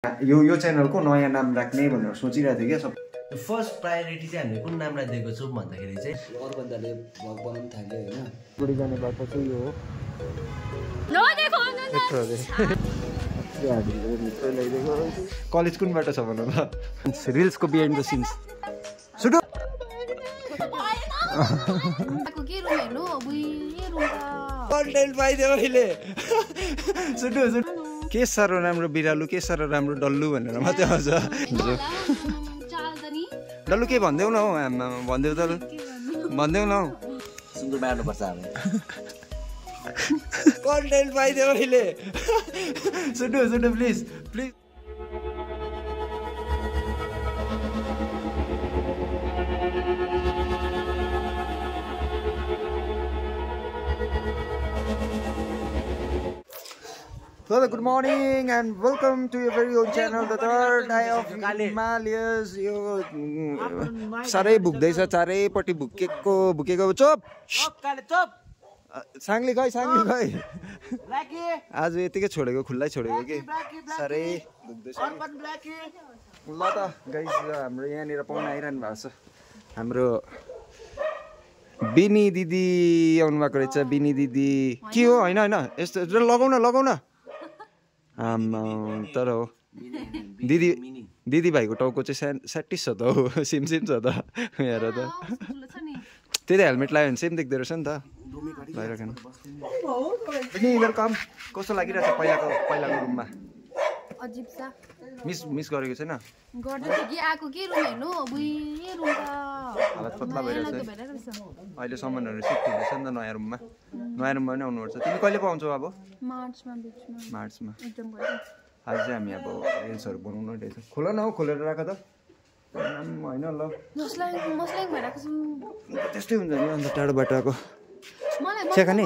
यो च्यानलको नयाँ नाम राख्ने भनेर सोचिरहेको थिएँ क्या सब। फर्स्ट प्रायोरिटी चाहिँ हामीले कुन नाम राखिदिएको छौँ भन्दाखेरि चाहिँ अर्बन्दाले भ्लग बनाउन थाल्यो हैन। बुढी जाने बाटो चाहिँ यो हो। कलेज कुन बाटो छ भन त? रिल्सको बिहाइन्ड द सिन्स। सुडु कन्टेन्ट पाइदियो मैले। सुडु के साह्रो राम्रो बिरालु, के साह्रो राम्रो डल्लु भनेर मात्रै आउँछ। डल्लु के भन्देऊ न हौ, भन्देऊ त भन्देऊ न हौ। सुँगुर बार्नुपर्छ अब। कन्टेन्ट पाइदियो मैले। Sudu please please. So good morning and welcome to your very own channel, the third eye of Himalayas. यो साह्रै भुक्दैछ, चारैपट्टि भुकेको चोप साङ्ली खै आज यतिकै छोडेको, खुल्लै छोडेको कि साह्रै भुक्दैछ। ल त गाइस, हाम्रो यहाँनिर पाहुना आइरहनु भएको छ। हाम्रो बिनी दिदी आउनु भएको रहेछ। बिनी दिदी के हो? होइन यस्तो लगाउन तर हो दिदी भाइको टाउको चाहिँ स्याटिस छ त हौ, सिम छ त हेर त। त्यही त हेलमेट लगायो भने सेम देख्दो रहेछ नि त भइरहेको। वेलकम। कस्तो लागिरहेछ पहिलाको रुममा? मिस गरेको छैन? हालत पत्ला भइरहेछ। अहिले सामानहरू सिफ्ट हुँदैछ नि त नयाँ रुममा पनि आउनुपर्छ। तिमी कहिले पाउँछौ अब? मार्चमा। आज चाहिँ हामी अब रिल्सहरू बनाउनु रहेछ। खोल न हौ, खोलेर राख त। होइन ल त्यस्तै हुन्छ नि अन्त टाढोबाट आएको। चियाखाने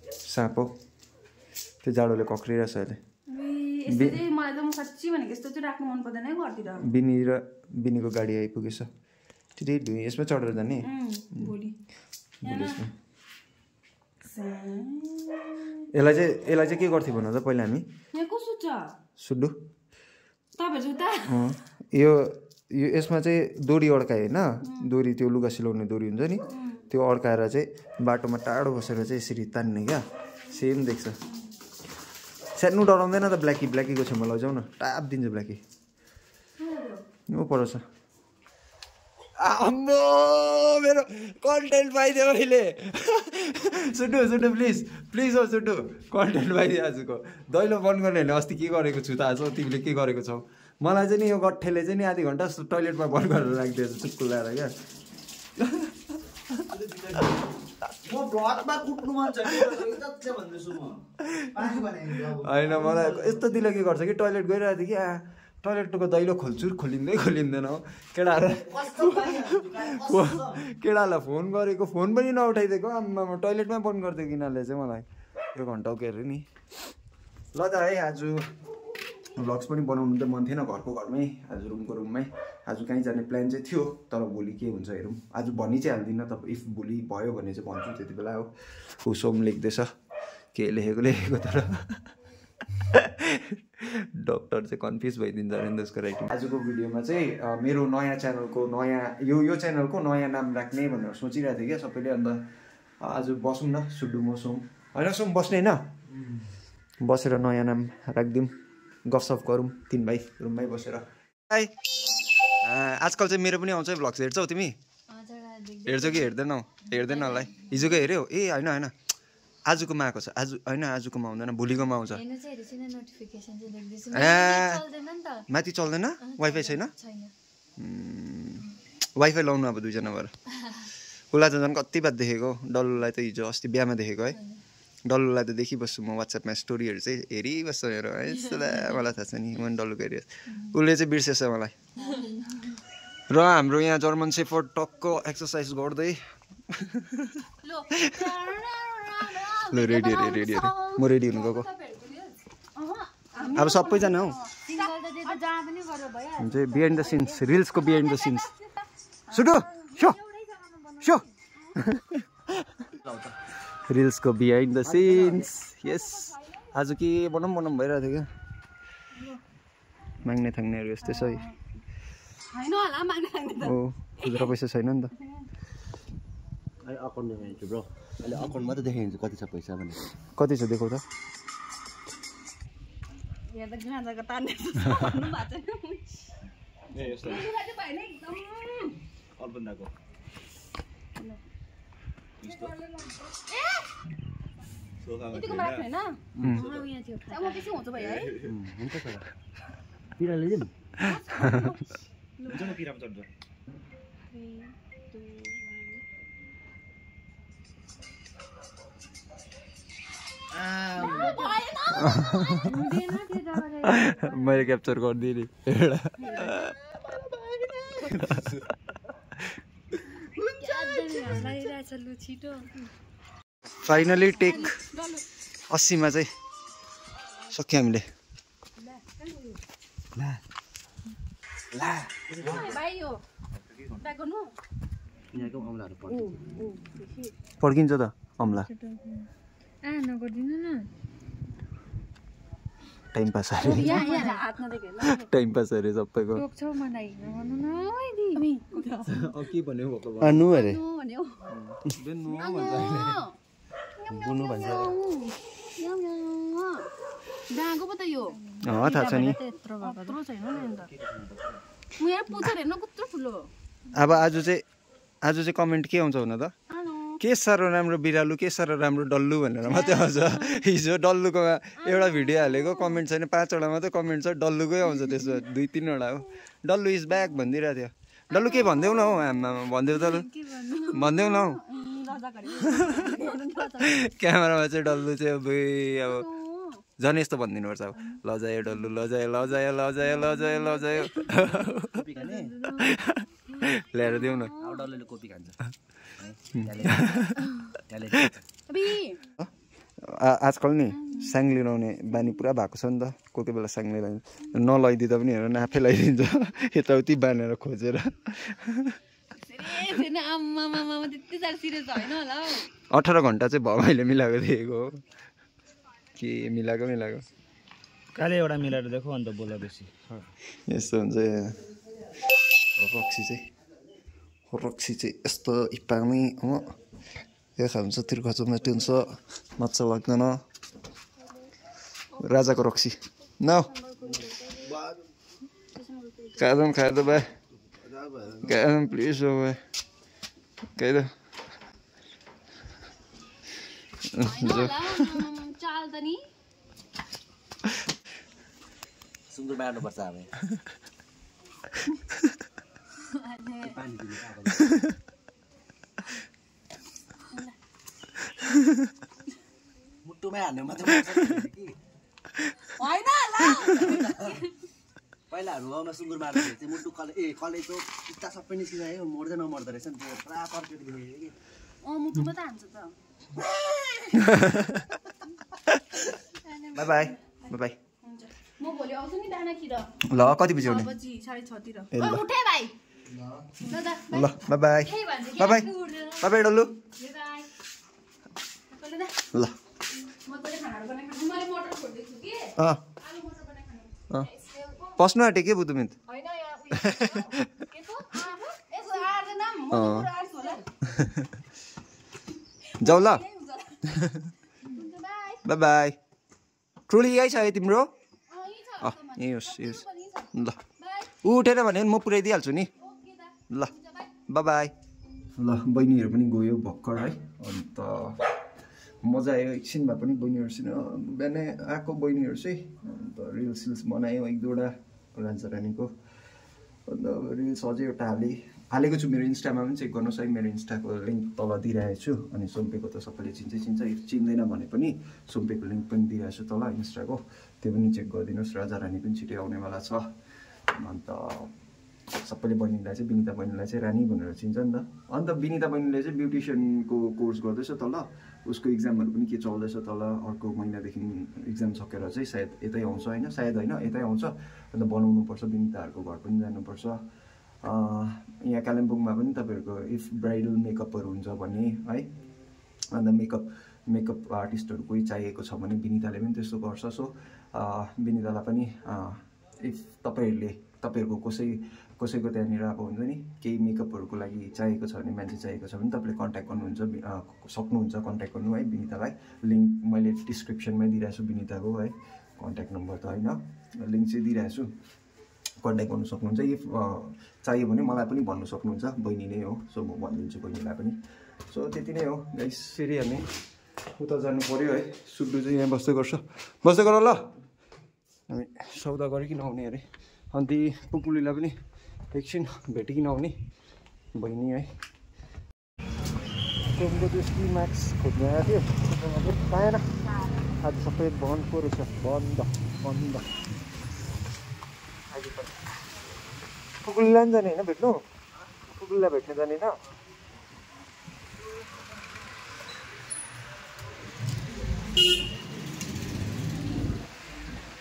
साँप हौ, त्यो जाडोले कक्रिरहेछ अहिले। बिनीको गाडी आइपुगेछ। यसमा चढेर जाने। यसलाई चाहिँ के गर्थ्यो भन त पहिला हामी? सुड्डु यो यसमा चाहिँ डोरी अड्कायो होइन, डोरी त्यो लुगा सिलाउने डोरी हुन्छ नि, त्यो अड्काएर चाहिँ बाटोमा टाढो बसेर चाहिँ यसरी तान्ने क्या। सेम देख्छ। स्याट्नु डराउँदैन त? ब्ल्याकीको छेउमा लैजाऊ न, टाप दिन्छ ब्ल्याकी। ऊ पढाउँछ। आम्बो मेरो कन्टेन्ट पाइदियो मैले। सुडु प्लिज हो सुडु, कन्टेन्ट पाइदियो आजको। दैलो बन्द गर्ने होइन, अस्ति के गरेको छु त आज तिमीले के गरेको छौ? मलाई चाहिँ नि यो गट्ठेले चाहिँ नि आधी घन्टा टोइलेटमा बन्द गरेर राखिदिएछ चुक्कु लगाएर क्या। होइन मलाई यस्तो दिल के गर्छ कि टोइलेट गइरहेको थियो कि टोइलेटको दैलो खोलिँदैन हौ। केटालाई फोन गरेको, फोन पनि नउठाइदिएको। आम्मामा टोइलेटमै बन्द गरिदिएको यिनीहरूले चाहिँ मलाई। यो घन्टा के अरे नि। ल त है, आज भ्लग्स पनि बनाउनु त मन थिएन घरमै, आज रुममै। आज कहीँ जाने प्लान चाहिँ थियो, तर भोलि के हुन्छ हेरौँ। आज भनि चाहिँ हाल्दिनँ, तपाईँ इफ भोलि भयो भने चाहिँ भन्छु त्यति बेला हो। सोम लेख्दैछ, के लेखेको तर डक्टर चाहिँ कन्फ्युज भइदिन्छ अरे त्यसको राइटिङ। आजको भिडियोमा चाहिँ मेरो नयाँ च्यानलको यो च्यानलको नयाँ नाम राख्ने भनेर सोचिरहेको थिएँ क्या सबैले। अन्त आज बसौँ न, सुड्डु म सोम होइन, सोम बस्ने होइन, बसेर नयाँ नाम राखिदिउँ, गफसफ गरौँ तिन भाइ रुममै बसेर। आजकल चाहिँ मेरो पनि आउँछ भ्लग्स। हेर्छौ तिमी? हेर्छौ कि हेर्दैनौ? हेर्दैन होला है। हिजोको हेऱ्यौ? ए होइन आजकोमा आएको छ। आज होइन आजकोमा आउँदैन, भोलिकोमा आउँछ। माथि चल्दैन? वाइफाई छैन? वाइफाई लाउनु अब दुईजना भएर। उसलाई त झन् कति बात देखेको, डल्लुलाई त हिजो अस्ति बिहामा देखेको है। डल्लुलाई त देखिबस्छु म वाट्सएपमा स्टोरीहरू चाहिँ हेरिबस्छु हेर है। मलाई थाहा छ नि, म डल्लुको हेरिस्। उसले चाहिँ बिर्सेछ मलाई। र हाम्रो यहाँ जर्मन सेफर्ड टक्क एक्सर्साइज गर्दै ल रेडी म रेडी हुनु गएको। अब सबैजना हौ हुन्छ बिहाइन्ड द सिन्स, रिल्सको behind the scenes. Sudu so रिल्सको बिहाइन्ड द सिन्स। यस आज के बनाउँ भइरहेको थियो क्या माग्ने थाङ्नेहरू यस्तै छ है हो खुद्रा पैसा छैन नि त अहिले अकाउन्ट देखाइदिन्छु ब्रो अहिले अकाउन्ट मात्रै देखाइदिन्छु कति छ पैसा भने कति छ देखाउ त पिराले दिउँ मैले क्याप्चर गरिदिएँ नि एउटा फाइनली टेक 80 मा चाहिँ सक्यो हामीले पड्किन्छ त अम्ला टाइम पास अरे सबैको के भन्यो नु अरे बुनु भन्छ थाहा छ नि अब आज चाहिँ कमेन्ट के आउँछ हुन त के साह्रो राम्रो बिरालु के साह्रो राम्रो डल्लु भनेर मात्रै आउँछ हिजो डल्लुको एउटा भिडियो हालेको कमेन्ट छैन 5 वटा मात्रै कमेन्ट छ डल्लुकै आउँछ त्यसमा 2-3 वटा हो डल्लु इज ब्याक भनिदिरहेको थियो डल्लु के भन्देऊ न हौ आमा भन्देऊ त भन्देऊ न हौ क्यामेरामा चाहिँ डल्लु चाहिँ अब झन् यस्तो भनिदिनु पर्छ अब लजायो डल्लु लजायो ल्याएर देऊ न डल्लुले कोपी खान्छ आजकल नि स्याङ लिलाउने बानी पुरा भएको छ नि त कोही बेला स्याङ लिलाउने नलैदिँदा पनि हेर न आफै लगाइदिन्छ यताउति बानेर खोजेर 18 घन्टा चाहिँ भमाइले मिलाएको दिएको हो के मिलाएको काले एउटा मिलाएर देखो अन्त बोला बेसी यस्तो हुन्छ रक्सी चाहिँ यस्तो इप्पामै हो यो खान्छ तिर्खचोमा टिन्छ मजा लाग्दैन राजाको रक्सी न खाँदा भाइ खाँदा प्लिज हो भाइ खाइद सुँगुर मार्नुपर्छ अब मुटुमै हाल्ने मात्रै पहिलाहरू गाउँमा सुँगुर मार्दाखेरि चाहिँ मुटु कलेजो पिस्ता सबै निस्किँदा मर्दै नमर्दो रहेछ नि त्यो पुरा पर्केट देखेको कि मुटुमा त हान्छ त बाई म भोलि आउँछु नि दाना खिर ल कति बजी आउने 6:30 तिर उठे भाइ ल बाई डल्लु ल पस्नु आँटे के बुद्धुमित जाऊ ल बाई ट्रोली यही छ है तिम्रो यही होस् ल उठेन भने म पुऱ्याइदिइहाल्छु नि ल बाई ल बहिनीहरू पनि गयो भर्खर है अन्त मजा आयो एकछिन भए पनि बहिनीहरूसँग बिहानै आएको बहिनीहरू चाहिँ अन्त रिल्स बनायो 1-2 राजा रानीको अन्त रिल्स अझै एउटा हालेको छु मेरो इन्स्टामा पनि चेक गर्नुहोस् है मेरो इन्स्टाको लिङ्क तल दिइरहेको छु अनि सोम्पेको त सबैले चिन्छ चिन्दैन भने पनि सोम्पेको लिङ्क पनि दिइरहेको छु तल इन्स्टाको त्यो पनि चेक गरिदिनुहोस् राजा रानी पनि छिटै आउनेवाला छ अन्त सबैले बहिनीलाई चाहिँ विनिता बहिनीलाई चाहिँ रानी भनेर चिन्छ नि त अन्त विनिता बहिनीले चाहिँ ब्युटिसियनको कोर्स गर्दैछ तल उसको इक्जामहरू पनि के चल्दैछ तल अर्को महिनादेखि इक्जाम सकेर चाहिँ सायद यतै आउँछ होइन यतै आउँछ अन्त बनाउनुपर्छ विनिताहरूको घर पनि जानुपर्छ यहाँ कालिम्पोङमा पनि तपाईँहरूको इफ ब्राइडल मेकअपहरू हुन्छ भने है अन्त मेकअप आर्टिस्टहरू कोही चाहिएको छ भने विनिताले पनि त्यस्तो गर्छ। सो विनितालाई पनि इफ तपाईँहरूको कसैको त्यहाँनिर अब हुन्छ नि केही मेकअपहरूको लागि चाहिएको छ भने मान्छे चाहिएको छ भने तपाईँले कन्ट्याक्ट सक्नुहुन्छ कन्ट्याक्ट गर्नु है विनितालाई। लिङ्क मैले डिस्क्रिप्सनमै दिइरहेको छु विनिताको है, कन्ट्याक्ट नम्बर त होइन लिङ्क चाहिँ दिइरहेको छु, कन्ट्याक्ट गर्नु सक्नुहुन्छ। इफ चाहियो भने मलाई पनि भन्नु सक्नुहुन्छ, बहिनी नै हो सो म भनिदिन्छु बहिनीलाई पनि। सो त्यति नै हो गाइस। फेरि हामी उता जानु पऱ्यो है, सुब्बु चाहिँ यहाँ बस्दै गर ल, हामी सौदा गरिकन आउने अरे। अन्त पुपुलीलाई पनि एकछिन भेटिकन आउने बहिनी है। कोमको त्यो स्की म्याक्स खोज्नु आएको थियो पाएन, आज सबै बन्द पो रहेछ, बन्द। पुपुलीलाई पनि जाने होइन भेट्नु, पुपुलीलाई भेट्न जाने होइन।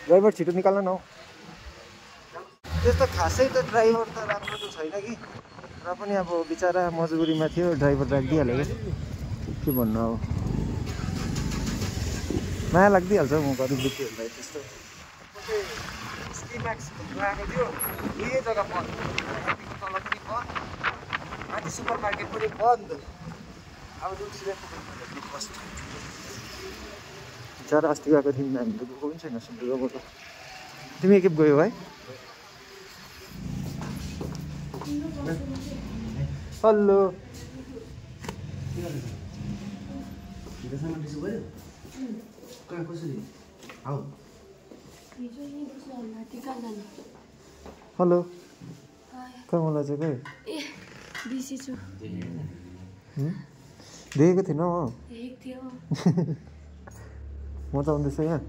ड्राइभर छिटो निकाल्न न हौ। त्यस्तो खासै त ड्राइभर त राम्रो त छैन कि, र पनि अब बिचरा मजबुरीमा थियो ड्राइभर राखिदिइहाल्यो क्या, के भन्नु अब। माया लाग्दिहाल्छ म गरिब दुःखीहरूलाई त्यस्तो। स्की म्याक्स आएको थियो, यही जग्गा बन्द, तल पनि बन्द, माथि सुपर मार्केट पनि बन्द। अब बिचरा अस्ति गएको थियौँ हामीले, गएको पनि छैन सुब्बुको। तिमी एकखेप गयौ है? हेलो हेलो कहाँ मलाई चाहिँ गयो? देखेको थिएन हो म त आउँदैछु यहाँ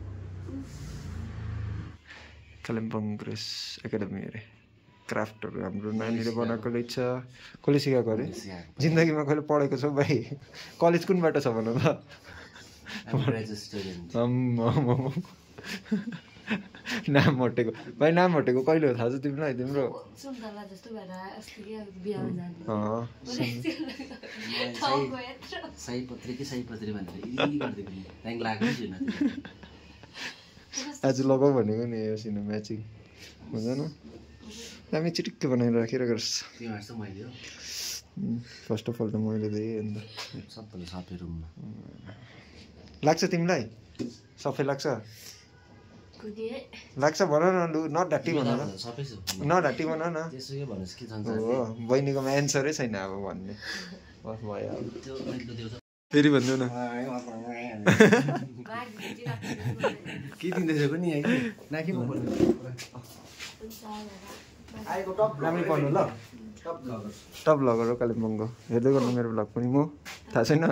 कालिम्पोङ प्रेस एकाडेमी अरे। क्राफ्टहरू हाम्रो नानीले बनाएको रहेछ, कसले सिकाएको अरे? जिन्दगीमा कहिले पढेको छौ भाइ? कलेज कुनबाट छ भन त? नाम हटेको भाइ, नाम हटेको कहिले हो थाहा छ तिमीलाई? तिम्रो आज लगाऊ भनेको नि योसिन म्याचिङ हुँदैन, हामी चिटिक्क बनाएर राखेर गर्छ। फर्स्ट अफ अल त मैले दिएँ अन्त लाग्छ तिमीलाई? सफै लाग्छ? लाग्छ भन न, लु नढाँटी भन न, नढाँटी भन न। हो बहिनीकोमा एन्सरै छैन अब भन्ने, बस भयो। फेरि भन्नु न के दिँदैछ पनि राम्रै पढ्नु ल। टप भ्लगर हो कालिम्पोङको, हेर्दै गर्नु मेरो भ्लग पनि। म थाहा छैन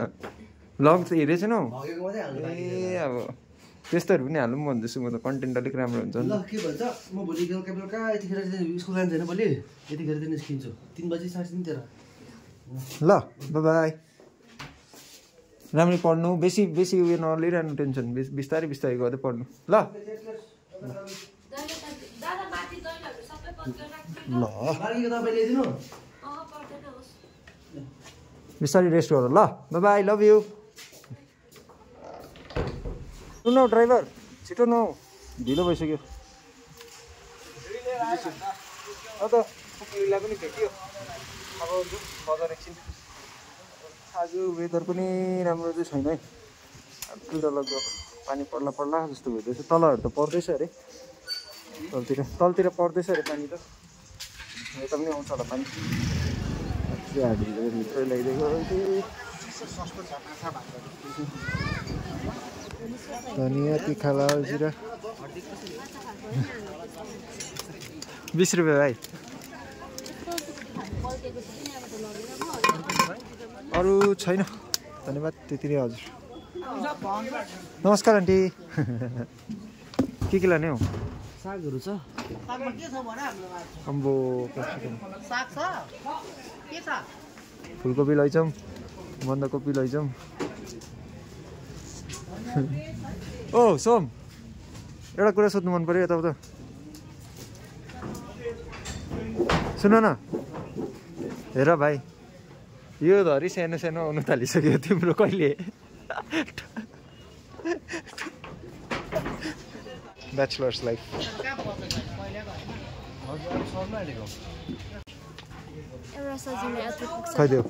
भ्लग त हेरेको छैनौ? ए अब त्यस्तोहरू पनि हालौँ भन्दैछु म त, कन्टेन्ट अलिक राम्रो हुन्छ नि। के भन्छ म भोलि बेलुका यतिखेर स्कुल जान्छ होइन, भोलि यतिखेर चाहिँ निस्किन्छु 3 बजी 3:30 तिर। ल बाई। राम्ररी पढ्नु, बेसी उयो नलिरहनु टेन्सन, बिस्तारै गर्दै पढ्नु ल। ल बिस्तारै रेस्ट गर ल, by love you. Soon driver छिटो न, ढिलो भइसक्यो। त पुपुलीलाई पनि भेट्यो, अब बजार एकछिन। आज वेदर पनि राम्रो चाहिँ छैन है, डरलाग्दो पानी पर्ला जस्तो हुँदैछ। तलहरू त पर्दैछ अरे, तलतिर पर्दैछ अरे पानी त, यता पनि आउँछ होला पानी। भित्र ल्याइदिएको धनियाँ तिखा लाल जिरा 20 रुपियाँ भाइ। अरू छैन धन्यवाद, त्यति नै हजुर। नमस्कार आन्टी। के लाने हौ? सागहरू छ। अम्बो फुलकोपी लैजाउँ, बन्दाकोपी लैजाउँ। ओ सोम, एउटा कुरा सोध्नु मन पऱ्यो यताउता। सुन न, हेर भाइ यो धरी सानो आउनु थालिसक्यो, तिम्रो कहिले ब्याचलर्स लाइफ एउटा सजिलो यात्रा पुग्छ खैदेऊ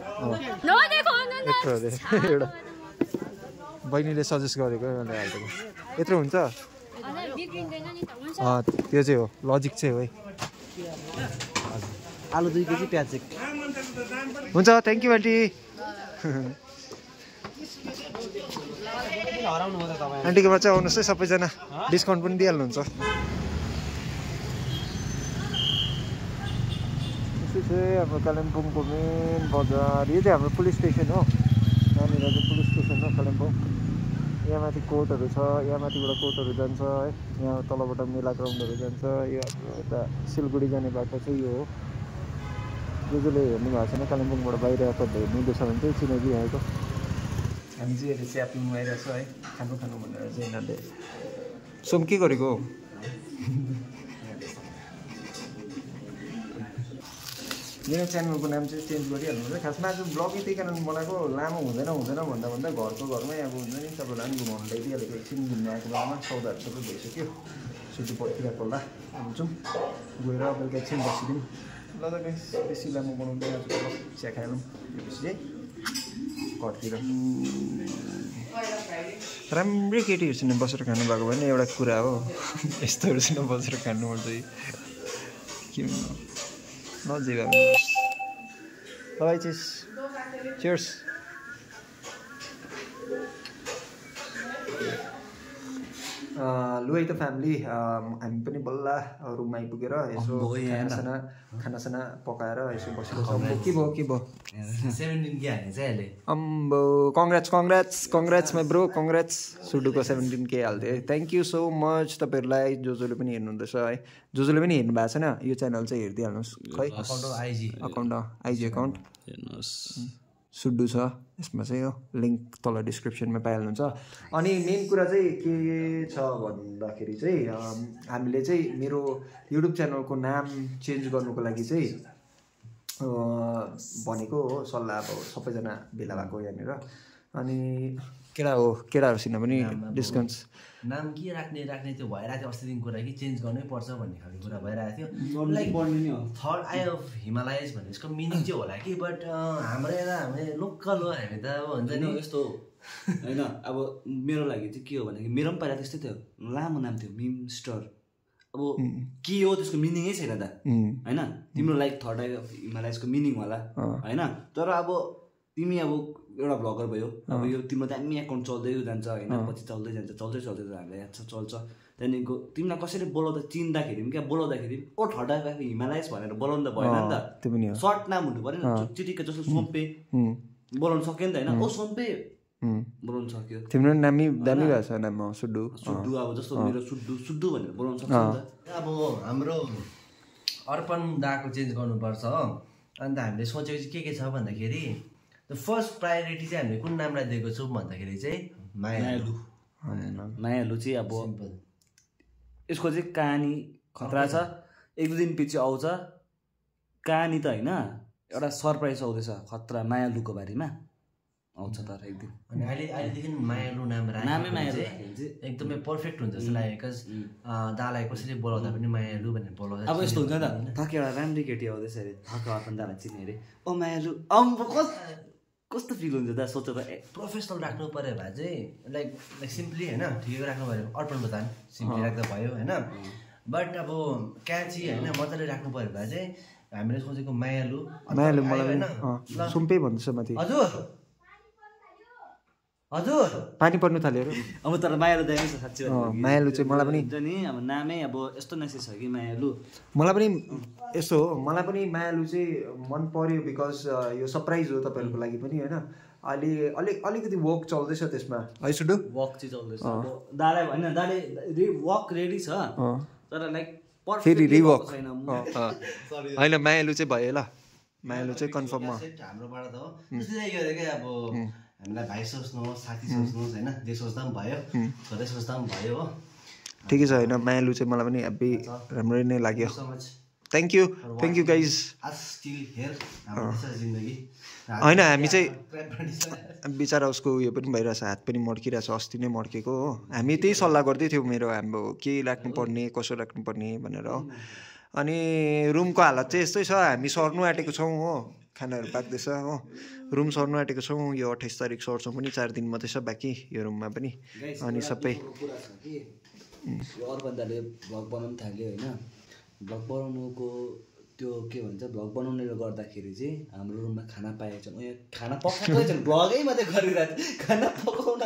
नदेखाउ न यत्रो अरे एउटा बहिनीले सजेस्ट गरेको मैले हालिदिएको यत्रो हुन्छ अझै बिग्रिँदैन नि त हुन्छ त्यो चाहिँ हो लजिक चाहिँ हो है आलु 2 केजी प्याज 1 हुन्छ थ्याङ्क यू आन्टी आन्टीकोमा चाहिँ आउनुहोस् है सबैजना डिस्काउन्ट पनि दिइहाल्नुहुन्छ यसो चाहिँ अब कालिम्पोङको मेन बजार यो चाहिँ हाम्रो पुलिस स्टेसन हो यहाँनिर चाहिँ पुलिस स्टेसन हो कालिम्पोङ यहाँ माथि कोर्टहरू छ यहाँ माथिबाट कोर्टहरू जान्छ है यहाँ तलबाट मेला ग्राउन्डहरू जान्छ यो यता सिलगढी जाने बाटो चाहिँ यो हो जसले हेर्नु भएको छैन कालिम्पोङबाट बाहिर तपाईँ हेर्नुहुँदैछ भने चाहिँ चिनाइदिइहालेको हामी चाहिँ अहिले चिया पिउनु आइरहेको छ है खानु भनेर चाहिँ यिनीहरूले सोम के गरेको हो मेरो च्यानलको नाम चाहिँ चेन्ज गरिहाल्नुहुन्छ खासमा आज ब्लग यति कारण बनाएको लामो हुँदैन भन्दा घरको घरमै अब हुन्छ नि तपाईँलाई पनि घुमाउनु ल्याइदिइहालेको एकछिन घुम्नु आएको बेलामा सौदाहरू सबै भइसक्यो छुट्टी पर्खिरहेको होला हुन्छौँ गएर बेलुका एकछिन बसिदिउँ ल त बेसी लामो बनाउँदै आज चिया खाएनौँ त्यसपछि है घरतिर राम्रै केटीहरूसँग बसेर खानुभएको भने एउटा कुरा हो यस्तोहरूसँग बसेर खानुपर्छ के नजिक तपाईँ चियर्स लु है त फ्यामिली हामी पनि बल्ल रुममा आइपुगेर यसो खानासाना पकाएर यसो बसेको छौँ के भयो 17K हाल्ने चाहिँ अहिले अम्बो कङ्ग्रेट्स माई ब्रो कङ्ग्रेट्स सुडुको 17K हाल्थ्यो है थ्याङ्क यू सो मच तपाईँहरूलाई जसले पनि हेर्नुहुँदैछ है जसले पनि हेर्नु भएको छैन यो च्यानल चाहिँ हेरिदिइहाल्नुहोस् खै अकाउन्ट आइजी अकाउन्ट हेर्नुहोस् सुड्डु छ यसमा चाहिँ हो लिङ्क तल डिस्क्रिप्सनमा पाइहाल्नुहुन्छ अनि मेन कुरा चाहिँ के छ भन्दाखेरि चाहिँ हामीले चाहिँ मेरो युट्युब च्यानलको नाम चेन्ज गर्नुको लागि चाहिँ भनेको हो सल्लाह अब सबैजना भेला भएको यहाँनिर अनि केटाहरूसँग पनि डिस्काउन्ट्स नाम के राख्ने त्यो भइरहेको थियो अस्तिदेखिको कुरा कि चेन्ज गर्नै पर्छ भन्ने खालको कुरा भइरहेको थियो like third eye of Himalayas भन्ने यसको मिनिङ चाहिँ होला कि बट हाम्रो यता हामी लोकल हो हामी त अब हुन्छ नि यस्तो होइन अब मेरो लागि चाहिँ के हो भनेदेखि मेरो पनि पहिला त्यस्तै थियो लामो नाम थियो मिम स्टर अब के हो त्यसको मिनिङै छैन त होइन तिम्रो लाइक थर्ड आई अफ हिमालयजको मिनिङ होला होइन तर अब तिमी अब एउटा भ्लगर भयो अब यो तिम्रो दामी एकाउन्ट चल्दै जान्छ होइन पछि चल्दै जान्छ चल्दै हामीलाई याद छ चल्छ त्यहाँदेखिको तिमीलाई कसैले बोलाउँदा चिन्दाखेरि पनि क्या बोलाउँदाखेरि ओ थर्ड आई अफ हिमालयज भनेर बोलाउनु त भएन नि त सर्ट नाम हुनु पऱ्यो नि चिटिक्क जस्तो सोम्पे बोलाउनु सक्यो नि त होइन ओ सोम्पे बोलाउनु सक्यो तिम्रो नामी दामी भएको छ नाम सुड्डु अब जस्तो मेरो सुड्डु भनेर बोलाउनु सक्छ नि त अब हाम्रो अर्पण दाको चेन्ज गर्नुपर्छ हो अन्त हामीले सोचेको चाहिँ के छ भन्दाखेरि द फर्स्ट प्रायोरिटी चाहिँ हामीले कुन नामलाई दिएको छौँ भन्दाखेरि चाहिँ मायालु चाहिँ अब यसको चाहिँ कहानी खतरा छ 1-2 दिन पछि आउँछ कहानी त होइन एउटा सरप्राइज आउँदैछ खतरा मायालुको बारेमा आउँछ तर एक दिन अनि अहिलेदेखि मायालु नाम नामै मायालु एकदमै पर्फेक्ट हुन्छ जस्तो लाग्यो बिकज दालाई कसरी बोलाउँदा पनि मायालु भनेर बोलाउँदा अब यस्तो हुन्छ नि त थके एउटा राम्रै केटी आउँदैछ अरे थके अर्पण दालाई चिन्ने अरे ओ मायालु कस्तो फिल हुन्छ त सोच त प्रोफेसनल राख्नु पऱ्यो भए चाहिँ लाइक सिम्पली होइन ठिकै राख्नु पऱ्यो अर्पण भुटान सिम्पली राख्दा भयो होइन बट अब क्याची होइन मजाले राख्नु पऱ्यो भए चाहिँ हामीले सोचेको मायालु मलाई सुम्पे भन्छ माथि हजुर पानी पर्नु थाल्यो अब तर मायालु दामी छ साँच्चै मायालु चाहिँ मलाई पनि हुन्छ नि अब नामै अब यस्तो नसे छ कि मायालु मलाई पनि यस्तो हो मलाई पनि मायालु चाहिँ मन पर्यो बिकज यो सरप्राइज हो तपाईँहरूको लागि पनि होइन अहिले अलिकति वर्क चल्दैछ त्यसमा है सुडु वर्क चाहिँ चल्दैछ अब दालाई होइन दाले वर्क रेडी छ तर लाइक फेरि रिवर्क होइन मायालु चाहिँ भयो ल मायालु चाहिँ कन्फर्ममा हाम्रोबाट त हो त्यस्तै क्या अब हामीलाई भाइ सोच्नुहोस् साथी सोच्नुहोस् होइन जे सोच्दा पनि भयो छोरै सोच्दा पनि भयो हो ठिकै छ होइन मायालु चाहिँ मलाई पनि हेब्बी राम्रै नै लाग्यो थ्याङ्क यू गाइज होइन हामी चाहिँ बिचरा उसको उयो पनि भइरहेछ हात पनि मड्किरहेछ अस्ति नै मड्केको हो हामी त्यही सल्लाह गर्दै थियौँ मेरो हाम्रो के राख्नुपर्ने कसो राख्नुपर्ने भनेर हो अनि रुमको हालत चाहिँ यस्तै छ हामी सर्नु आँटेको छौँ हो खानाहरू पाक्दैछ हो रुम सर्नु आँटेको छौँ यो 28 तारिक सर्छौँ पनि 4 दिन मात्रै छ बाँकी यो रुममा पनि अनि सबै अर्पणदाले भ्लग बनाउनु थाल्यो होइन भ्लग बनाउनुको त्यो के भन्छ भ्लग बनाउनेले गर्दाखेरि चाहिँ हाम्रो रुममा खाना पाएको छ यहाँ खाना पकाएकै छन् भ्लगै मात्रै गरिरहेको खाना पकाउन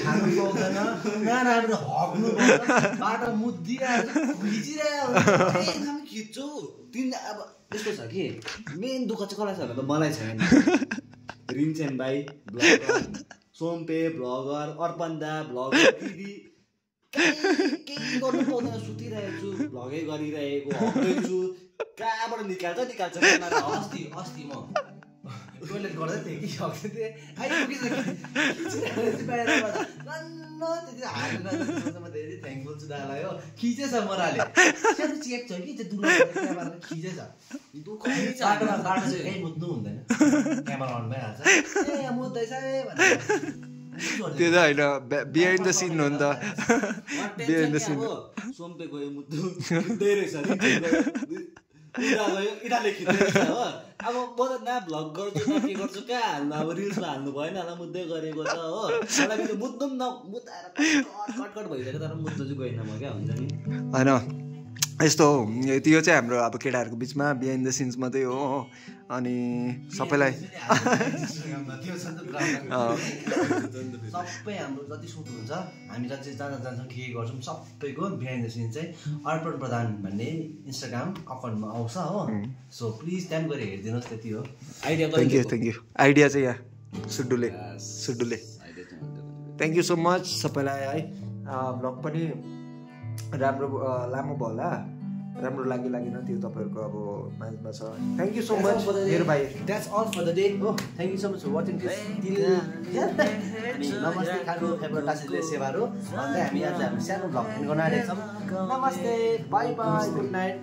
खानु पाउँदैन नराम्रो हग्नु बाटो मुद्दिरहेको एकदम खिच्छु तिन अब यस्तो छ कि मेन दुःख चाहिँ कसलाई छ भने त मलाई छैन रिन्चेन भाइ भ्लगर सोम्पे भ्लगर अर्पणदा भ्लगर दिदी केही गर्नु पाउँदैन सुतिरहेको छु भ्लगै गरिरहेको हग्दैछु कहाँबाट निकाल्छ अस्ति म टोइलेट गर्दै थिएँ कि हग्दै थिएँ धेरै थ्याङ्कफुल छु दालाई हो खिचेछ मराले सानो चेक छ कि त्यो दुलो खिचेछ बाटो चाहिँ कहीँ मुद्नु हुँदैन क्यामेरा अनमै हाल्छ ए मुद्दैछ त्यो त होइन बिहाइन्ड द सिन हो नि त बिहाइन्ड द सिन सोम्पे गयो मुद्दु मुद्दै रहेछ इडाले खिच्दैछ हो अब म त न भ्लग गर्छु न के गर्छु कहाँ हाल्नु अब रिल्समा हाल्नु भएन होला मुद्दै गरेको त हो मलाई पनि मुद्नु पनि नमुद्दाएर कट भइरहेको तर मुद्नु चाहिँ गएन म क्या हुन्छ नि होइन यस्तो हो त्यो चाहिँ हाम्रो अब केटाहरूको बिचमा बिहाइन्ड द सिन्स मात्रै हो अनि सबैलाई सबै हाम्रो जति सुट हुन्छ हामी जति जान्छौँ के गर्छौँ सबैको बिहाइन्ड द सिन चाहिँ अर्पण प्रधान भन्ने इन्स्टाग्राम अकाउन्टमा आउँछ हो सो प्लिज त्यहाँ गएर हेरिदिनुहोस् त्यति हो थ्याङ्क यू आइडिया चाहिँ यहाँ सुड्डुले थ्याङ्क यू सो मच सबैलाई है भ्लग पनि राम्रो लामो भयो होला राम्रो लागेन त्यो तपाईँहरूको अब माझमा छ थ्याङ्क यू सो मच मेरो भाइ that's all for the day हो thank you so much for watching this अनि नमस्ते खानु फेब्रोटासिले सेवारो भन्दै हामी आज हामी सानो भ्लग एन्ड गर्न आँटेको छौँ नमस्ते बाई बाई गुड नाइट